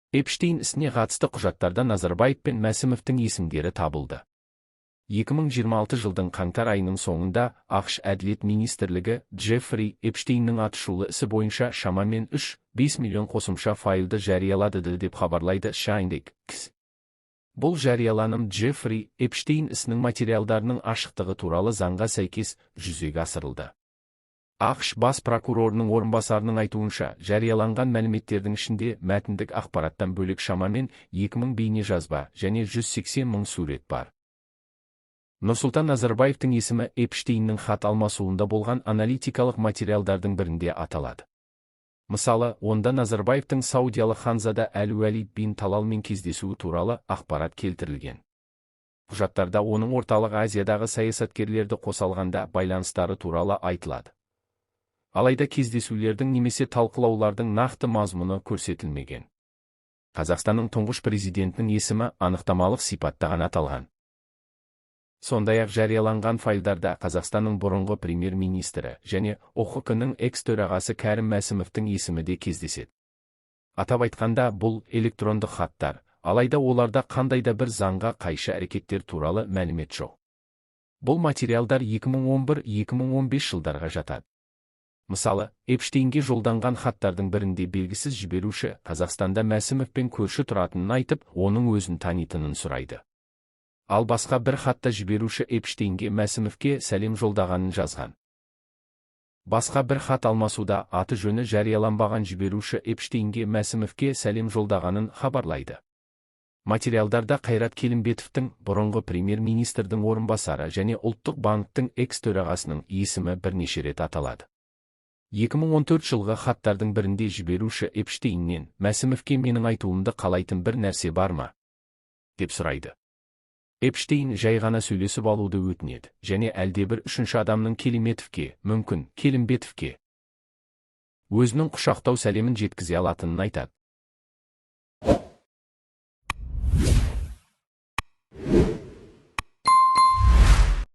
Эпштейн ісіне қатысты құжаттарда Назарбаев пен Мәсімовтің есімдері табылды. 2026 жылдың қаңтар айының соңында АҚШ Әділет министрлігі Джеффри Эпштейннің атышулы ісі бойынша шамамен 3,5 миллион қосымша файлды жариялады, деп хабарлайды Шайндек. Бұл жарияланым Джеффри Эпштейн ісінің материалдарының ашықтығы туралы заңға сәйкес жүзеге асырылды. АҚШ бас прокурорының орынбасарының айтуынша, жарияланған мәліметтердің ішінде мәтіндік ақпараттан бөлек шамамен 2000 бейнежазба және 180 мың сурет бар. Нұрсұлтан Назарбаевтың есімі Эпштейннің хат алмасуында болған аналитикалық материалдардың бірінде аталады. Мысалы, онда Назарбаевтың саудиялық ханзада Әл-Уәлид бин Талалмен кездесуі туралы ақпарат келтірілген. Құжаттарда оның Орталық Азиядағы саясаткерлерді қоса алғанда байланыстары туралы айтылады. Алайда кездесулердің немесе талқылаулардың нақты мазмұны көрсетілмеген. Қазақстанның тұңғыш президентінің есімі анықтамалық сипатта ғана аталған. Сондай-ақ жарияланған файлдарда Қазақстанның бұрынғы премьер-министрі және ҰХК-ның экс-төрағасы Кәрім Мәсімовтің есімі де кездеседі. Атап айтқанда, бұл электрондық хаттар, алайда оларда қандай да бір заңға қайшы әрекеттер туралы мәлімет жоқ. Бұл материалдар 2011-2015 жылдарға жатады. Мысалы, Эпштейнге жолданған хаттардың бірінде белгісіз жіберуші Қазақстанда Мәсімовпен көрші тұратынын айтып, оның өзін танитынын сұрайды. Ал басқа бір хатта жіберуші Эпштейнге Мәсімовке сәлем жолдағанын жазған. Басқа бір хат алмасуда аты жөні жарияланбаған жіберуші Эпштейнге Мәсімовке сәлем жолдағанын хабарлайды. Материалдарда Қайрат Келімбетовтің, бұрынғы премьер-министрдің орынбасары және Ұлттық банктің экс-төрағасының есімі бірнеше рет аталады. 2014 жылғы хаттардың бірінде жіберуші Эпштейннен «Мәсімовке менің айтуымды қалайтын бір нәрсе бар ма?» деп сұрайды. Эпштейн жай ғана сөйлесіп алуды өтінеді және әлдебір үшінші адамның Келіметовке, мүмкін, Келімбетовке өзінің құшақтау сәлемін жеткізе алатынын айтады.